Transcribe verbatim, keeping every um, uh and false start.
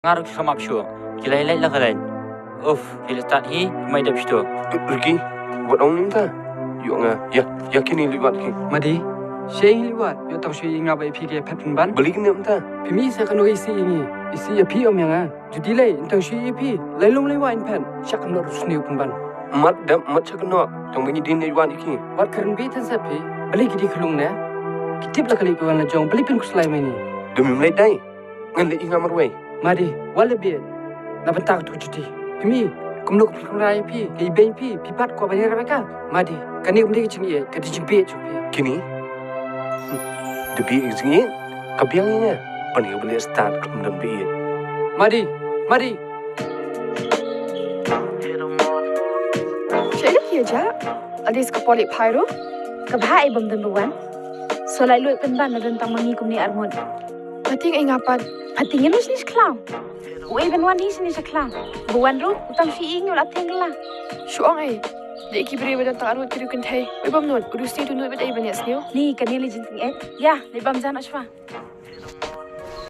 Arok ki khamap shuh. Ki lai lai la ka lai. Uf, ki lai tat hi, mai dep shuh. Ricky, wat ong nim ta. Ïoh nga, ïa, ïa kine leit wad ki. Madi, sha ïing leit wad, ïoh tang shu ïa nga ba ïa phi ki phet pynban. Balei kine mynta? Phi mih sa kano ïa si ïa ngi, ïa si ïa phi ym ïa nga. Juti lei, ntang shu ïa phi, lai lum leit wad in phet, sha kano ruh sniew pynban. Mat dep, mat sha kano, tang ba ngi dien leit wad ïa ki. Wat kren beit than set phi, balei ki dei ka lung ne? Ki tip la ka leit ka wan la jong, balei phin khuslai ma ngi? Dei mim leit dei. Ngan leit ïa nga marwei. Madi, wat leh bieit. Na bynta ka tu juti. Phi mih, kumno ka pynkhynra ïa phi, ka ibeiñ phi, phi pat kwah ban ïarap ïa ka. Madi, kane kam dei ka jingïeit, ka dei jingbieit jong phi. Kine? Hmm. Da bieit ka jingïeit, ka biang ïa nga. Ban ïa ban ïa stad ka ym don bieit. Madi, Madi. Shaei ki ïa ja? Adis ka poli phai ruh. Ka bha ei bym don ba wan. Sa lai luid pynban la don tang ma ngi kumne arngut. Phating ei nga pat. Phating ïa u shini shaklam. U ei ban wan hi shini shaklam. Ba wan ruh, u tang shu ïing u la teng la. Shu ong ei. Dei ki briew ba don tang arngut ki riew kynthei. Ei bym nud, u riew sniew tu nud bad ei ban ïa sniew. Ni kane lei jingtyngeh. Ïa, leit bam ja noh shwa.